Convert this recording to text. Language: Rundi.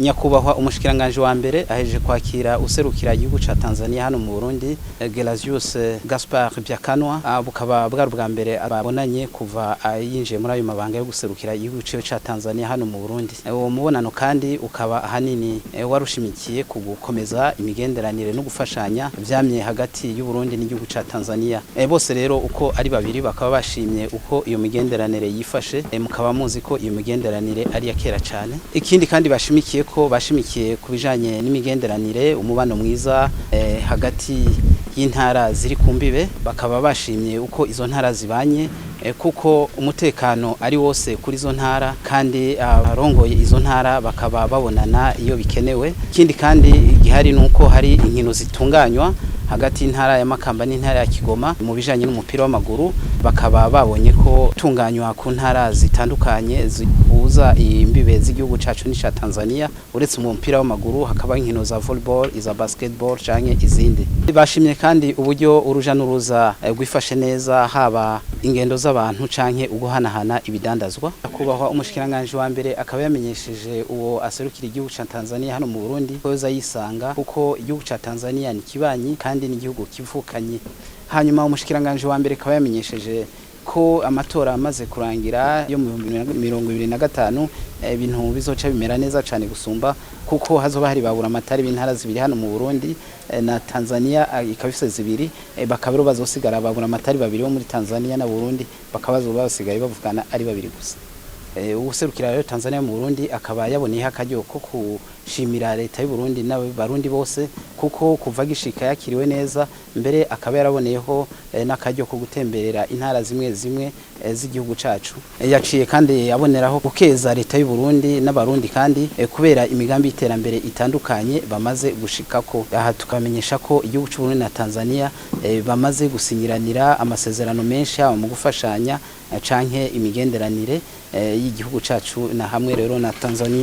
Nyakubahwa umushikiranganje wa mbere aheje kwakira userukira igihugu ca Tanzania hano mu Burundi, Gelasius Gaspar Byakanwa. Bukaba bwari ubwa mbere babonanye kuva yinjiye muri ayo mabanga yo guserukira igihugu ciwe ca Tanzania hano mu Burundi. Uwo mubonano kandi ukaba ahanini warushimikiye ku gukomeza imigenderanire no gufashanya vyamye hagati y'u Burundi n'igihugu ca Tanzania. Bose rero uko ari babiri bakaba bashimye uko iyo migenderanire yifashe. Mukaba muzi ko iyo migenderanire ari ya kera cane. Ikindi kandi bashimikiye ko bashimikiye ku bijanye n'imigenderanire, umubano mwiza hagati y'intara ziri ku mbibe. Bakaba bashimye uko izo ntara zibanye, kuko umutekano ari wose kuri izo ntara, kandi abarongoye izo ntara bakaba babonana iyo bikenewe. Ikindi kandi gihari nuko hari inkino zitunganywa hagati y'intara ya Makamba n'intara ya Kigoma mu bijanye n'umupira w'amaguru. Bakaba babonye ko tunganywa ku ntara zitandukanye zihuza imbibe z'igihugu cacu n'ica Tanzania, uretse mu mupira w'amaguru hakaba inkino za volleyball, iza basketball canke izindi. Bashimye kandi uburyo uruja n'uruza rwifashe neza, haba ingendo z'abantu canke uguhanahana ibidandazwa. Kubahwa umushikiranganje wa mbere akaba yamenyesheje uwo aserukira igihugu ca Tanzania hano mu Burundi ko yoza yisanga, kuko igihugu ca Tanzania ni kibanyi kandi ni igihugu kivukanye. Hanyuma umushikiranganje wa mbere akaba yamenyesheje ko amatora amaze kurangira yo mu 2025, ibintu bizoca bimera neza cane gusumba, kuko hazoba hari babura amatari b'intara zibiri hano mu Burundi, na Tanzania ikaba ifise zibiri. Bakaba rero bazosigara babura amatari babiri bo muri Tanzania na Burundi, bakaba bazoba basigaye bavugana ari babiri gusa. Uwuserukira rero Tanzania mu Burundi akaba yaboneyeho akaryo ko kushimira leta y'u Burundi n'abarundi bose, kuko kuva gishika yakiriwe neza. Mbere akaba yaraboneyeho n'akaryo ko gutemberera intara zimwe zimwe z'igihugu cacu. Yaciye kandi aboneraho gukeza leta y'u Burundi n'abarundi kandi kubera imigambi y'iterambere itandukanye bamaze gushikako. Aha tukamenyesha ko igihugu c'u Burundi na Tanzania bamaze gusinyiranira amasezerano menshi, haba mu gufashanya canke imigenderanire y'igihugu cacu na hamwe rero na Tanzania.